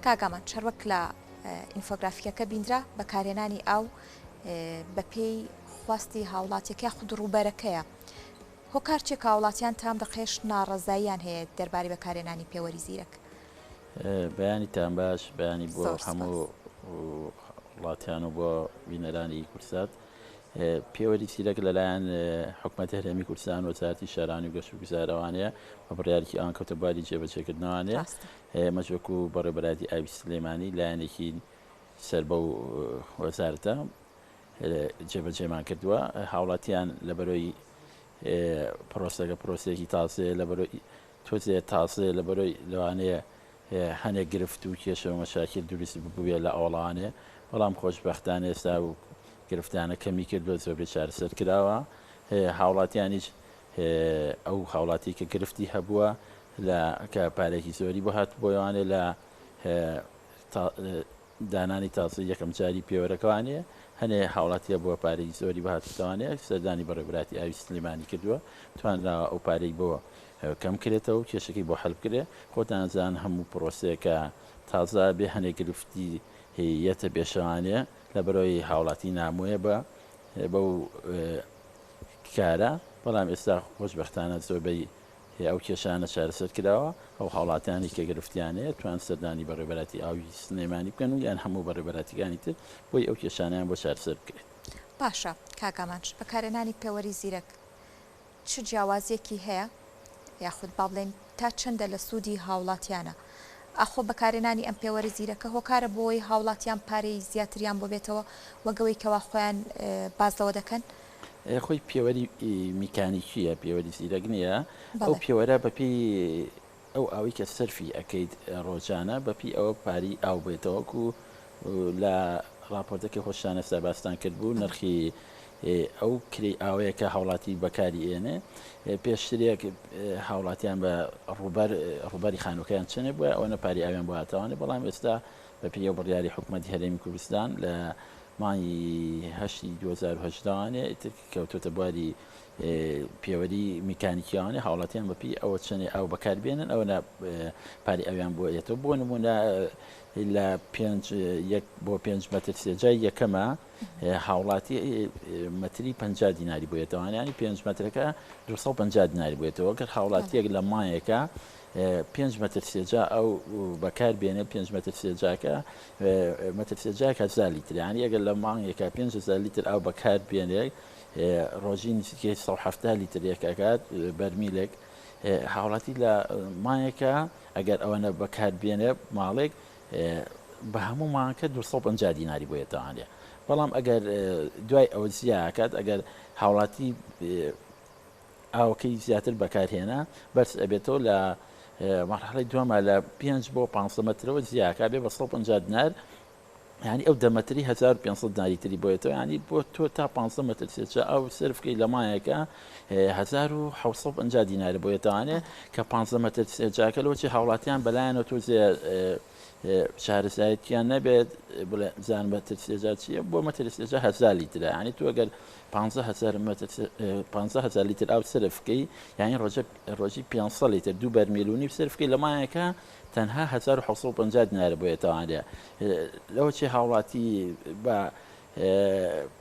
کاک ئامانج هەروەک لە ئینفۆگرافیکەکە بیندرا بەکارهێنانی ئاو بەپێی خواستی هاوڵاتیەکە یاخود ڕووبەرەکەیە هۆکار چیە کە هاوڵاتیان تا ئەم دەقەیەش ناڕەزاییان هەیە دەربارەی بەکارهێنانی پێوەری زیرەک؟ بەیانیتان باش، بەیانی بۆ هەموو وڵاتیان و بۆ بینەرانی کوردسات. پێوەری زیرەک لەلایەن حکومەتی هەرێمی کوردستان وەزارەتی شارانی و گەشت و گوزارەوانەیە بە بڕیارێکی ئەوان کەوتە بواری جێبەجێکردنەوانەیە. ئێمەش وەکو بەڕێوەبەرایەتی ئاوی سلێمانی لایەنێکی سەر بەو وەزارەتە جێبەجێمان کردووە. هاوڵاتیان لەبەرۆی پرۆسەکە پرۆسەیەکی تازەیە لەبەرۆی تۆزێ تازەیە لەبەرۆی لەوانەیە هەنێک گرفت و کێشە و مەشاکیل دروست ببووێ لە ئەوڵانێ بەڵام خۆشبەختانە ئێستا و گرفتانە کەمی کردووە زۆربەی چارەسەر کراوە هاوڵاتیانیش ئەو هاوڵاتی کە گرفتی هەبووە لە کە پارێکی زۆری بۆ هات بۆیوانێ لە دانانی تازەی یەکەم جاری پێوەرەکەوانێ هەنێ هاوڵاتی هەبووە پارەی زۆری بۆ هاتووتەوانێ سەردانی بەڕێوەبەراتی ئاوی سلێمانی کردووە توانراوە ئەو پارەی بۆ کەم کرێتەوە و کێشەکەی بۆ حەل بکرێ خۆتان ئەزان هەموو پرۆسەیەکە تازە بێ هەنێ گرفتی یەتە پێشەوانێ لەبەرئەوەی هاوڵاتی نامۆیە بە بەو کارە بەڵام ئێستا خۆشبەختانە زۆربەی ئەو کێشانە چارەسەر کراوە، ئەو هاوڵاتیانەی کە گرفتیان هەیە توان سەردانی بەڕێوەبەرایەتی ئاوی سلێمانی بکەن و یان هەموو بەڕێوەبەرایەتیەکانی تر بۆی ئەو کێشانەیان بۆ چارەسەر بکرێت. باشە کاک ئامانج بەکارهێنانی پێوەری زیرەک چ جیاوازیەکی هەیە یاخود با بڵێین تا چەندە لە سوودی هاوڵاتیانە؟ ئاخۆ بەکارهێنانی ئەم پێوەرە زیرەکە هۆکارە بۆ ئەوەی هاوڵاتیان پارەی زیاتریان بۆ بێتەوە وەک ئەوەی کەوا خۆیان باس لەوە دەکەن؟ خۆی پێوەری میکانیکیە پێوەری زیرەک نییە ئەو پێوەرە بەپێی ئەو ئاوی کە سەرفی ئەەکەیت ڕۆژانە بەپی ئەوە پاری ئاو بێتەوەکو لە راپۆرتەکەی خۆشتان ئێستا باستان کرد بوو نرخی ئەو کری ئاوەیە کە هاوڵاتی بەکاری ئێنێ پێشترێک هاوڵاتیان بە ڕووبەر ڕووبەری خانووەکەیان چنێ بووە ئەوەنە پاری ئاویان بۆ هاتەوانێ بەڵام ئێستا بەپێی ئەو بڕیاری حکوومەتی هەرێمی کوردستان لە مانگی هەشتی 2018 وانێ ئیتر کەوتۆتە بواری پێوەری میکانیکیوانێ هاوڵاتیان بەپی ئەوە چەنێ ئاو بەکار بێنن ئەوە پاری ئەویان بۆ ئێتەوە بۆ نمونە لە پێنج یەک بۆ پێنج مەتر سێجای یەکەمە هاوڵاتی مەتری 50 دیناری بۆیەتەوە ینی پێنج مەترەکە 250 دیناری بێتەوە گەر هاوڵاتیەک لە مایەکە پێنج مەتر سێجا ئەو بەکار بێنێ پێنج مەتر سێجاکە مەتر سێجاک هەزار لیتر یانی ئەگەر لە مانگێکا 5000 لیتر ئاو بەکار بێنێ ڕۆژی نزیکەی 170 لیتر یەک ئەکات بەرمیلێک هاوڵاتی لە مانگێکە ئەگەر ئەوەنە بەکار بێنێ ماڵێک بە هەموو مانگەکە 250 دیناری بۆ یەتەوانێ بەڵام ئەگەر دوای ئەوە زیاکات ئەگەر هاوڵاتی ئاوەکەی زیاتر بەکارهێنا بەرز ئەبێتەوە لە مەرحەڵەی دووەما لە پێنج بۆ 500 مەترەوە زیاکا بێ بە 150 دینار یعنی ئەو دە مەتری 1500 دیناری تری بۆیەتەوە یعنی بۆ تۆ تا 500 مەتر سێچە ئەو سەرفکەی لە مایەکە 1750 دینار بۆیەتەوانێ کە 15 مەتر سێجاکە لەوەچی هاوڵاتیان بەلایەنەوە تۆزێ شارەزایەتیان نەبێت بڵێ زان مەتر سێجا چییە بۆ مەتر سێجا هەزار لیترە یعنی تۆ گەر 15 مەتر 15 لیتر ئاو سرف بکەی یعنی ڕۆژە ڕۆژی 500 لیتر دوو بەرمیل و نیو سرف بکەی لە مایەکە تەنها 1750 دینار بۆیە تەوانێ لەوە چی هاوڵاتی بە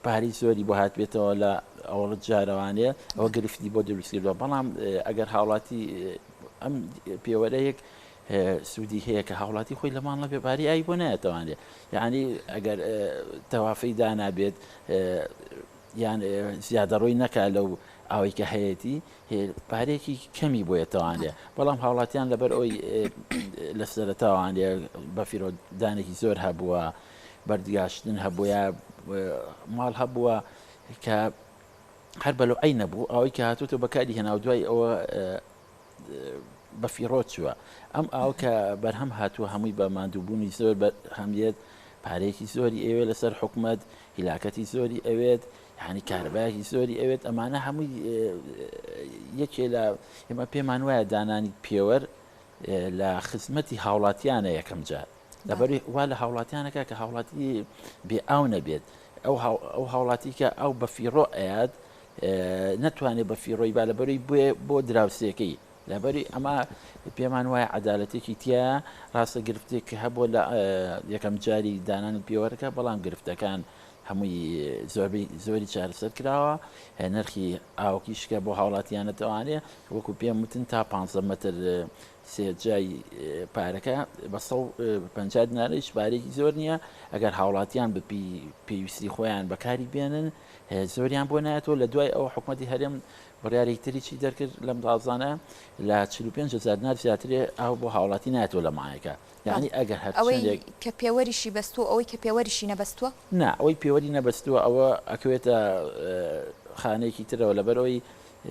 پارەی زۆری بۆ هاتبێتەوە لە ئەوڵ جارەوانێ ئەوە گرفتی بۆ دروست کردووە بەڵام ئەگەر هاوڵاتی ئەم پێوەرەیەک سوودی هەیە کە هاوڵاتی خۆی لە ماڵ نەبێ باری ئاوی بۆ نایەتەوانێ یعنی ئەگەر تەوافەی دانابێت یان زیادەڕۆی نەکا لەو ئاوی کە هەیەتی پارێکی کەمی بۆیەتەوانێ بەڵام هاوڵاتیان لەبەر ئەوی لە سەرەتاوانێ بە فیرۆدانێکی زۆر هەبووە بەردگاشتن هەبووە ماڵ هەبووە کە هەر بەلوعەی نەبوو ئەوەی کە هاتوتە بەکاری هێنا و دوای ئەوە بەفیڕۆ چووە. ئەم ئاوە کە بەرهەم هاتووە هەمووی بە ماندووبوونی زۆر بەرهەم دێت، پارەیەکی زۆری ئەوێت لەسەر حکومەت، هیلاکەتی زۆری ئەوێت، یانی کارەبایەکی زۆری ئەوێت، ئەمانە هەمووی یەکێ لە ئێمە پێمان وایە دانانی پێوەر لە خزمەتی هاوڵاتیانە یەکەم جار. لەبەری وا لە هاوڵاتیانەکە کە هاوڵاتی بێ ئاو نەبێت ئەو هاوڵاتی کە ئاو بە فیڕۆ ئەیات نەتوانێت بە فیڕۆی با لەبەروی بۆ دراوسێکەی. لەبەری ئەمە پێمان وایە عەدالەتێکی تیایە، ڕاستە گرفتێک هەبووە لە یەکەم جاری دانانی پێوەرەکە، بەڵام گرفتەکان هەمووی زۆربەی زۆری چارەسەر کراوە، نرخی ئاوەکیش کە بۆ هاوڵاتیانە توانێ وەکو پێم وتن تا 15 مەتر سێجای پارەکە بە 150 دینارە هیچ پارێکی زۆر نییە ئەگەر هاوڵاتیان بەپی پێویستی خۆیان بەکاری بێنن زۆریان بۆ نایەتەوە لە دوای ئەو حکوومەتی هەرێم بڕیارێکی تریی دەرکرد لەم تازانە لە 45 هەزار دینار زیاترێ ئاو بۆ هاوڵاتی نایەتەوە لە مانگێکا یانی ئەگەر هەر ئەوەی چەندێک کە پێوەریشی بەستووە ئەوەی کە پێوەریشی نەبەستووە؟ نا ئەوەی پێوەری نەبەستووە ئەوە ئەکەوێتە خانەیەکی ترەوە لەبەرئەوەی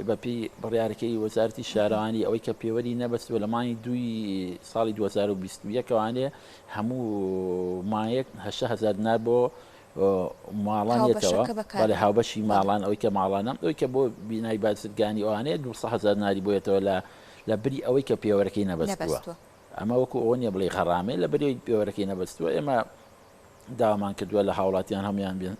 بەپێی بڕیارەکەی وەزارەتی شارەوانی ئەوەی کە پێوەری نەبەستووە لە مانگی دووی ساڵی 2021 ەوانێ هەموو مانگێک 8 هەزار دینار بۆ ماڵان یەتەوە هاوبەشەکە بەکار بەڵێ بێنن. هاوبەشی بەڵێ. ماڵان ئەوەی کە ماڵانە ئەوەی کە بۆ بینای بازرگانی ئەوانەیە 200 هەزار دیناری بۆ یەتەوە لە لە بری ئەوەی کە پێوەرەکەی نەبەستووە نەبەستووە. ئەمە وەکو ئەوە نییە بڵێی غەرامەیە لە بری ئەوەی پێوەرەکەی نەبەستووە ئێمە داوامان کردووە لە هاوڵاتیان هەمویان بێن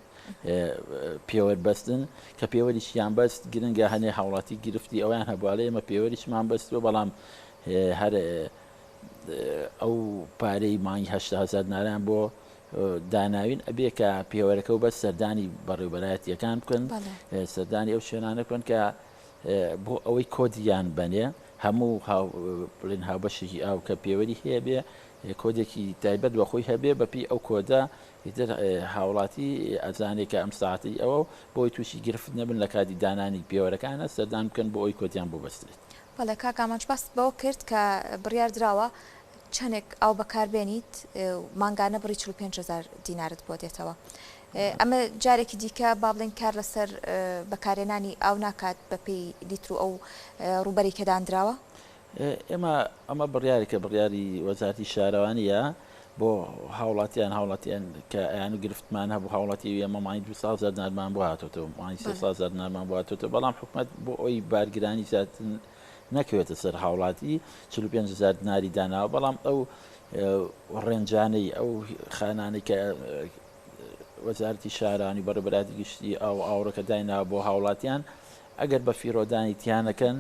پێوەر بەستن کە پێوەریشیان بەست گرنگە هەنێ هاوڵاتی گرفتی ئەویان هەبواڵێ ئێمە پێوەریشمان بەستووە بەڵام هەر ئەو پارەی مانگی 80 هزار دیناریان بۆ داناوین ئەبێ کە پێوەرەکە و بەس سەردانی بەڕێوبەرایەتیەکان بکەن سەردانی ئەو شوێنانە بکەن کە بۆ ئەوەی کۆدیان بەنێ هەموو بڵێن هاوبەشێکی ئاو کە پێوەری هەیە بێ کۆدێکی تایبەت بە خۆی هەبێ بەپی ئەو کۆدە ئیتر هاوڵاتی ئەزانێ کە ئەم ساعەتەی ئەوە و بۆی تووشی گرفت نەبن لە کاتی دانانی پێوەرەکانە سەردان بکەن بۆ ئەوی کۆدیان بۆ بەسترێت. بەڵێ کاک ئامانج باست بەوە کرد کە بڕیار دراوە چەندێک ئاو بەکار بێنیت مانگانە بڕی 45 هەزار دینارت بۆ دێتەوە ئەمە جارێکی دیکە با بڵێین کار لەسەر بەکارهێنانی ئاو ناکات بەپێی لیتر و ئەو ڕووبەرەی کە داندراوە؟ ئێمە ئەمە بڕیارێکە بڕیاری وەزارەتی شارەوانییە بۆ هاوڵاتیان هاوڵاتیان کە ئەیان و گرفتمان هەبوو هاوڵاتی ئێمە مانگی 200 هەزار دینارمان بۆ هاتۆتەوە مانگی 300 هەزار دینارمان بۆ هاتۆتەوە بەڵام حکومەت بۆ ئەوی بارگرانی زیاتر نەکەوێتە سەر هاوڵاتی 45 هەزار دیناری داناوە بەڵام ئەو ڕێنجانەی ئەو خانانەی کە وەزارەتی شارانی و بەڕێوەبەرایەتی گشتی ئاو و ئاوڕۆکە دایناوە بۆ هاوڵاتیان ئەگەر بە فیڕۆدانی تیانەکەن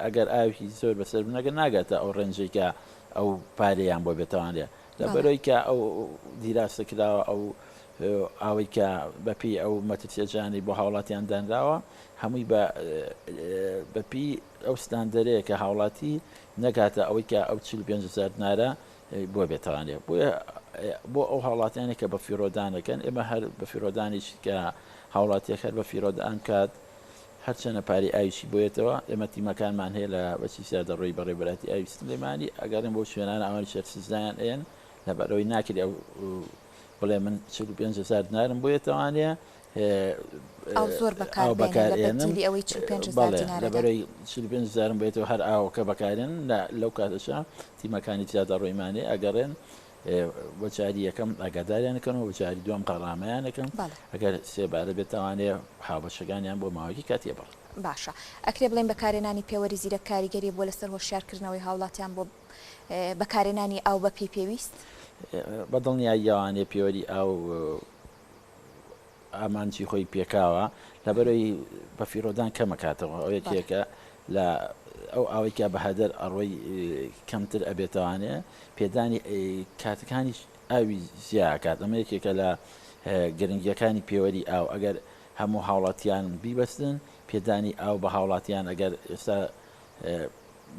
ئەگەر ئاوێکی زۆر بەسەر بنەگە ناگاتە ئەو ڕێنجەی کە ئەو پارەیان بۆ بێتوانێ لەبەرەوەی کە ئەو دیراسە کراوە ئەو ئاوەی کە بەپی ئەو مەترسیەجانی بۆ هاوڵاتیان دانراوە هەمووی بە بەپی ئەو ستاندەرەیە کە هاوڵاتی نەگاتە ئەوەی کە ئەو 45 هەزار دینارە بۆ بێتوانێ بۆیە بۆ ئەو هاوڵاتیانێک کە بە فیڕۆدانەکەن ئێمە هەر بە فیڕۆدانیش کە هاوڵاتیەک هەر بە فیڕۆدان کات هەرچەنە پارەی ئاویشی بۆیەتەوە ئێمە تیمەکانمان هەیە لە بەشی زیادەڕۆی بەڕێوەبەرایەتی ئاوی سلێمانی ئەگەڕێن بۆ شوێنانە ئەوانیش هەر سزایان ئەیەن لەبەرئەوەی ناکرێ ئەو بڵێ من 45 هەزار دینارم بۆیەتەوانێ ئاو زۆر بەکار ئاو بێنێ بەکار لە ئێنم بەدیلی ئەوەی 45 هەزار بەڵێ دینارەدا. لەبەرەوەی 45 هەزارم بۆیەتەوە هەر ئاوەکە بەکارێن لە لەو کاتەشا تیمەکانی زیادەڕۆیمانێ ئەگەڕێن بۆ جاری یەکەم ئاگاداریان ئەکەن و بۆ جاری دووەم غەرامەیان ئەکەن بەڵێ. ئەگەر سێبارە بێتەوانێ هاوبەشەکانیان بۆ ماوەیەکی کاتی ئەبڕن. باشە ئەکرێ بڵێین بەکارهێنانی پێوەری زیرەک کاریگەری بووە لەسەر هۆشیارکردنەوەی هاوڵاتیان بۆ بەکارهێنانی ئاو بە پێی پێویست؟ بە دڵنیاییەوانێ پێوەری ئاو ئامانجی خۆی پێکاوە، لەبەرئەوەی بەفیڕۆدان کەمەکاتەوە، ئەو یەکێکە لە ئەو ئاوەی کە بە هەدەر ئەڕۆی کەمتر ئەبێتەوانێ پێدانی کاتەکانی ئاوی زیاکات، ئەمە یەکێکە لە گرنگیەکانی پێوەری ئاو، ئەگەر هەموو هاوڵاتیان بیبەستن پێدانی ئاو بە هاوڵاتیان ئەگەر ئێستا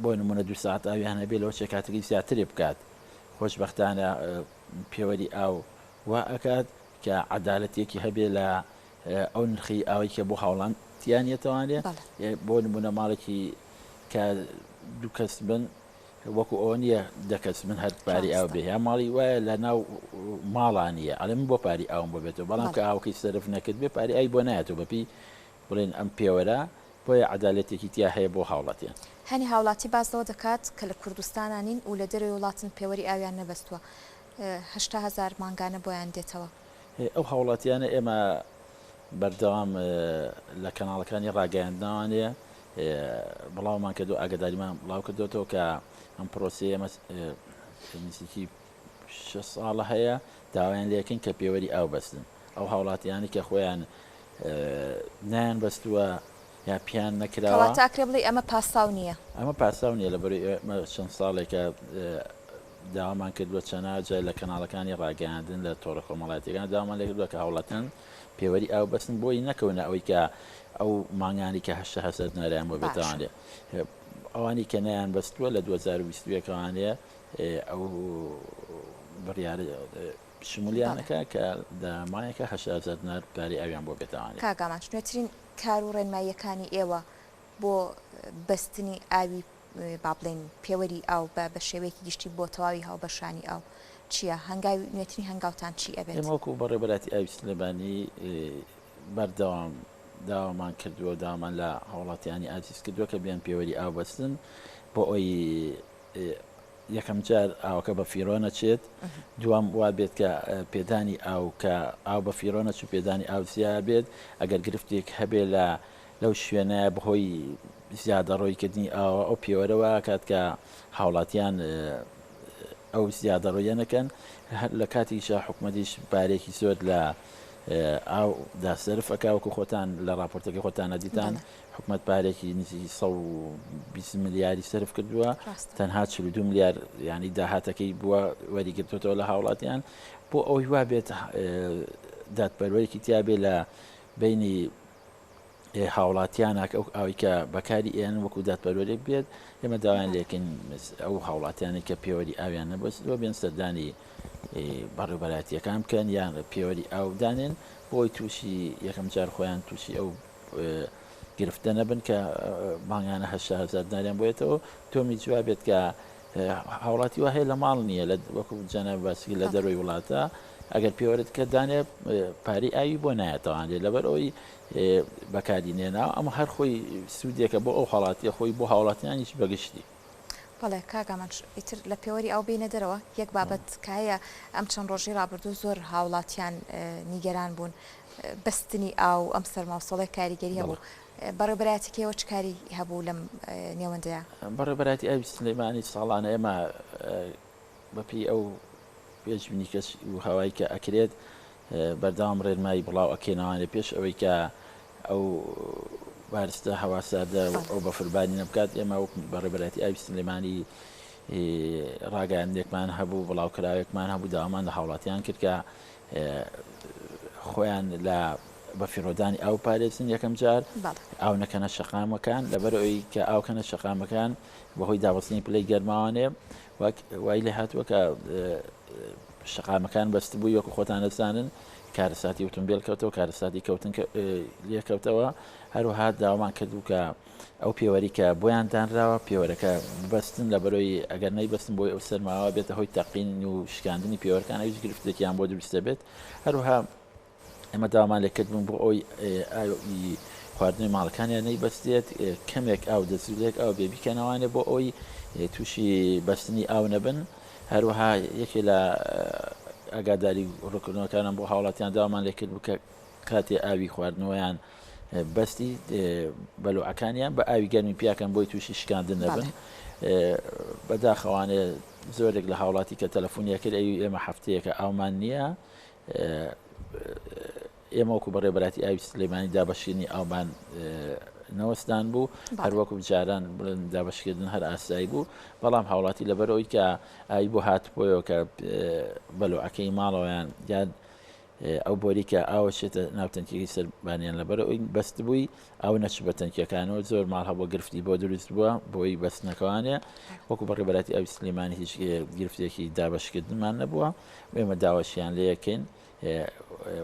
بۆ نمونە دو ساعت ئاویان هەبێ لەوە چێ کاتەکەی زیاترێ بکات، خۆشبەختانە پێوەری ئاو وا ئەکات کە عەدالەتێکی هەبێ لە ئەو نرخی ئاوەی کە بۆ هاوڵاتیان یەتەوانێ بۆ نمونە ماڵێکی کە دوو کەس بن وەکو ئەوە نییە دە کەس من هەر پاری ئاو بێ یا ماڵی وایە لە ناو ماڵانیە ئەڵێ من بۆ پاری ئاوم بۆ بێتەوە بەڵام کە ئاوەکەی سەرف نەکرد بێ پاری ئاوی بۆ نایەتەوە بەپی بڵێن ئەم پێوەرە بۆیە عەدالەتێکی تیا هەیە بۆ هاوڵاتیان. هەنێ هاوڵاتی باس لەوە دەکات کە لە کوردستانا نین و لە دەرەوەی وڵاتن پێوەری ئاویان نەبەستووە 80 هەزار مانگانە بۆیان دێتەوە. ئەو هاوڵاتیانە ئێمە بەردەوام لە کەناڵەکانی ڕاگەیاندنەوانێ بڵاومان کردو ئاگاداریمان بڵاو کردوێتەوە کە ئەم پرۆسەیە ئێمە نزیکی شەش ساڵە هەیە داوایان لێکەین کە پێوەری ئاو بەستن ئەو هاوڵاتیانی کە خۆیان نایان بەستووە. یا پیان نەکراوە. کەواتە ئەکرێ بڵێی ئەمە پاساو نییە؟ ئەمە پاساو نییە لەبەرئەوەی ئێمە چەند ساڵێکە داوامان کردووە چەناجە لە کەناڵەکانی ڕاگەیاندن لە تۆڕە کۆمەڵایەتیەکان داوامان لێکردووە کە هاوڵاتیان پێوەری ئاو بەستن بۆی نەکەونە ئەوەی کە ئەو مانگانی کە 800 دیناریان بۆ بێتوانێ ئەوانی کە نەیان بەستووە لە 2021 وانەیە ئەو بڕیار شمولیانەکە کە لە مایەکە 800 دینار پارەی ئاویان بۆ بێتوانێت. کاک ئامانج نوێترین کار و ڕێنماییەکانی ئێوە بۆ بەستنی ئاوی با بڵێین پێوەری ئاو بە بە شێوەیەکی گشتی بۆ تەواوی هاوبەشانی ئاو چییە؟ هەنگاوی نوێترین هەنگاوتان چی ئەبێت؟ ئێمە وەکو بەڕێوەبەرایەتی ئاوی سلێمانی بەردەوام داوامان کردووە و داوامان لە هاوڵاتیانی ئازیز کردووە کە بێن پێوەری ئاو بەستن بۆ ئەوەی یەکەم جار ئاوەکە بە فیڕۆ نەچێت، دووەم وا بێت کە پێدانی ئاو کە ئاو بە فیڕۆ نەچوو پێدانی ئاو زیا بێت، ئەگەر گرفتێک هەبێ لە لەو شوێنە بەهۆی زیادەڕۆیکردنی ئاوە ئەو پێوەرە وا کات کە هاوڵاتیان ئەو زیادەڕۆیە نەکەن هەر لە کاتیشا حکومەتیش پارێکی زۆر لە ئاو دا سەرف ئەکا وەکو خۆتان لە ڕاپۆرتەکەی خۆتانە دیتان حکومەت پارێکی نزیکی 120 ملیاری سەرف کردووە تەنها 42 ملیار ینی داهاتەکەی بووە وەریگرتوتەوە لە هاوڵاتیان بۆ ئەوەی وا بێت دادپەروەرێکی تیاابێ لە بینی هاوڵاتیانە ئەو ئەوەی کە بەکاری ئێن وەکو دادپەروەرێک بێت ئێمە داوایان لێکن ئەو هاوڵاتیانی کە پێوەری ئاویان نەبەستووە بێن سەردانی بەڕێوبەرایەتیەکان بکەن یان پێوەری ئاو دانێن بۆی تووشی یەکەم جار خۆیان تووشی ئەو گرفتە نەبن کە مانگانە 800 دیناریان بۆیەتەوە تۆمی جواب بێت کە هاوڵاتی وا هەیە لە ماڵ نییە لە وەکو جەناب باسی لە دەرەوەی وڵاتە ئەگەر پێوەرت کە دانێ پارەی ئاوی بۆ نایەتەوانێ لەبەر ئەوی بەکاری نێناوە ئەمە هەر خۆی سوودێکە بۆ ئەو هاوڵاتیە خۆی بۆ هاوڵاتیانیش بەگشتی. بەڵێ کاک ئامانج ئیتر لە پێوەری ئاو بێینە دەرەوە یەک بابەت کە هەیە ئەم چەند ڕۆژەی ڕابردوو زۆر هاوڵاتیان نیگەران بوون بەستنی ئاو ئەم سەرماوسۆڵەیە کاریگەری هەبوو بەڕێوبەرایەتیەکەی ئێوە چ کاری هەبوو لەم نێوەندەیا؟ بەڕێوبەرایەتی ئاوی سلێمانی ساڵانە ئێمە بەپێی ئەو پێشبینی کەش و هەوای کە ئەکرێت بەردەوام ڕێنمایی بڵاو ئەکەینەوانێ پێش ئەوەی کە ئەو بارستە هەوا ساردە ئەو بەفربارینە بکات ئێمە وەک بەڕێوبەرایەتی ئاوی سلێمانی ڕاگەیاندنێکمان هەبوو بڵاوکراوێکمان هەبوو داوامان لە هاوڵاتیان کرد کە خۆیان لە بەفیڕۆدانی ئاو پارێزن یەکەم جار ئاو نەکەنە شەقامەکان لەبەر ئەوی کە ئاوکەنە شەقامەکان بەهۆی دابەستنی پلەی گەرماوانێ وەک وای لێ هاتووە کە شەقامەکان بەستبووی وەکو خۆتان دەزانن کارەساتی ئۆتۆمبیل کەوتەوە کارەساتی کەوتن لێکەوتەوە هەروەها داوامان کردو کە ئەو پێوەری کە بۆیان دانراوە پێوەرەکە ببەستن لە بەرۆی ئەگەر نەیبەستن بۆی ئەو سەرماوە بێتە هۆی تەقین و شکاندنی پێوەرەکان ئەویش گرفتێکیان بۆ دروست دەبێت هەروەها ئێمە داوامان لێکردبوون بۆ ئەوی ئاوی خواردنەوەی ماڵەکانیان نەیبەستێت کەمێک ئاو دەزولێک ئاو بێ بیکەنەوانێ بۆ ئەوی تووشی بەستنی ئاو نەبن هەروەها یەکێ لە ئاگاداری ڕوونکردنەوەکانم بۆ هاوڵاتیان داوامان لێکرد بوو کە کاتێ ئاوی خواردنەوەیان بەستی بەلوعەکانیان بە ئاوی گەرمی پیاکەن بۆی تووشی شکاندن نەبن بەداخەوانێ زۆرێک لە هاوڵاتی کە تەلەفۆنیە کرد ئەوی ئێمە هەفتەیەکە ئاومان نییە ئێمە وەکو بەڕێوەبەرایەتی ئاوی سلێمانی دابەشکردنی ئاومان نەوەستان بوو هەروەکو جاران بڵێن دابەشکردن هەر ئاسایی بوو بەڵام هاوڵاتی لەبەر ئەوی کە ئاوی بۆ هاتبووەوە کە بەلوعەکەی ماڵەوەیان یان ئەو بۆری کە ئاوە چێتە ناو تەنکیەکەی سەربانیان لەبەر ئەوی بەستبووی ئاو نەچوو بە تەنکیەکانەوە زۆر ماڵ هەبووە گرفتی بۆ دروست بووە بۆی بەستنەکەوانێ وەکو بەڕێبەراتی ئاوی سلێمانی هیچ گرفتێکی دابەشکردنمان نەبووە ئێمە داواشیان لێکەین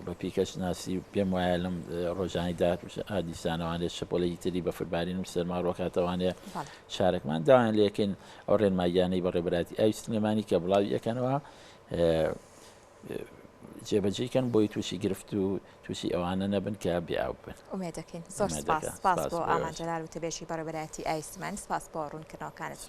بە پیکەشناسی پێم وایە لەم ڕۆژانی داهاتوو دیسانەوانێ شەپۆلێکی تری بەفربارین و سەرما ڕۆکاتەوانێ شارەکمان داوایان لێکەین ئەو ڕێنماییانەی بەڕێبەراتی ئاوی سلێمانی کە بڵاوی یەکەنەوە جێبەجێی کەن بۆی تووشی گرفت و تووشی ئەوانە نەبن کە بێ ئاو بن. ئومێد دەکەین. زۆر سپاس. سپاس بۆ ئامان جەلال وتەبێژی بەڕێوەبەرایەتی ئاوی سلێمانی. سپاس بۆ ڕوونکردنەوەکانت.